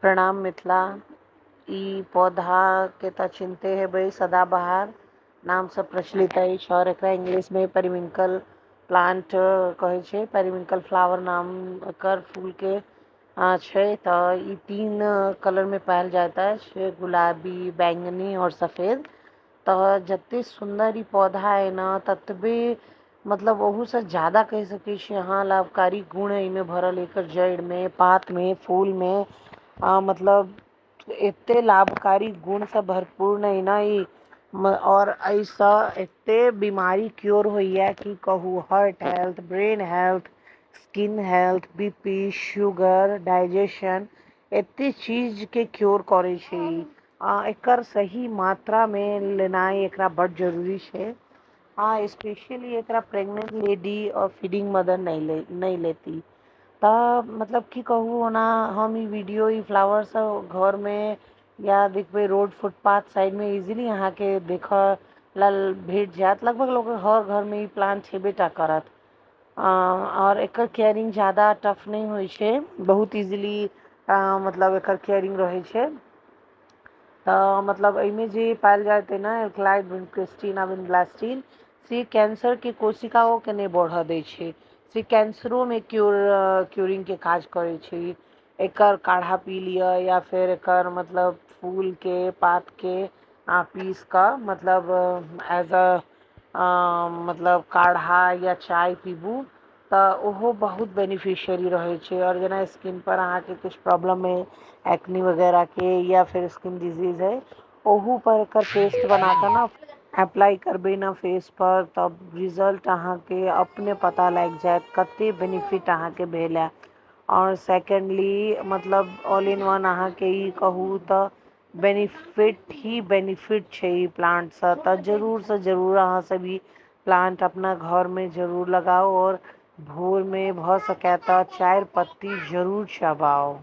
प्रणाम मिथिला। ई पौधा के तऽ चिन्हते हेबै, सदाबहार नामसँ प्रचलित अछि आओर एकरा इंग्लिशमे पेरिविंकल प्लांट कहै छै। पेरिविंकल फ्लावर नाम एकर फूलके छै। तऽ ई तीन कलरमे पायल जाइत अछि, गुलाबी, बैंगनी आओर सफेद। तऽ जते सुन्दर ई पौधा अइ ने, ततबे मतलब ओहूसँ ज्यादा कहि सकै छी अहाँ, लाभकारी गुण एहिमे भरल। एकर जड़िमे, पातमे, फूलमे मतलब एते लाभकारी गुणसँ भरपूर अइ ने ई। आओर एहिसँ एते बीमारी क्योर होइए की कहू, heart health, brain health, skin health, BP, sugar, digestion, एते चीजके क्योर करै छै ई। एकर सही मात्रामे लेनाइ एकरा बड्ड जरूरी छै। हँ, स्पेशली एकरा प्रेग्नेंट लेडी आओर फीडिंग मदर नहि लेती। तऽ मतलब की कहू, ओना हम ई वीडियो, ई फ्लावर सब घरमे या देखबै रोड फुटपाथ साइडमे इजीली अहाँके देखऽ लेल भेट जायत। लगभग लोग हर घरमे ई प्लांट हेबे टा करत। आओर एकर केयरिंग ज्यादा टफ नहि होइ छै, बहुत इजीली मतलब एकर केयरिंग रहै छै। तऽ मतलब एहिमे जे पायल जाइत अइ ने एल्कलाइड विनक्रिस्टीन आ विनब्लास्टीन, से कैंसरके कोशिकाओके नहि बढ़ऽ दै छै, से कैंसरोमे क्योरिंगके काज करै छै। एकर काढ़ा पी लिअ या फेर एकर मतलब फूलके, पातके अहाँ पीस कऽ मतलब एज अ मतलब काढ़ा या चाय पीबू तऽ ओहो बहुत बेनिफिशियरी रहै छै। आओर जेना स्किन पर अहाँके किछु प्रॉब्लम अइ, एक्नी वगैरहके या फेर स्किन डिजीज अइ, ओहू पर एकर पेस्ट बना कऽ ने अप्लाई करबै ने फेस पर, तब रिजल्ट अहाँके अपने पता लागि जायत कते बेनिफिट अहाँके भेल हए। आओर सेकेंडली मतलब ऑल इन वन अहाँके ई कहू तऽ बेनिफिट ही बेनिफिट छै ई प्लांटसँ। तऽ जरूरसँ जरूर अहाँ सब ई प्लांट अपना घरमे जरूर लगाउ आओर भोरमे भऽ सकै तऽ चारि पत्ती जरूर चबाउ।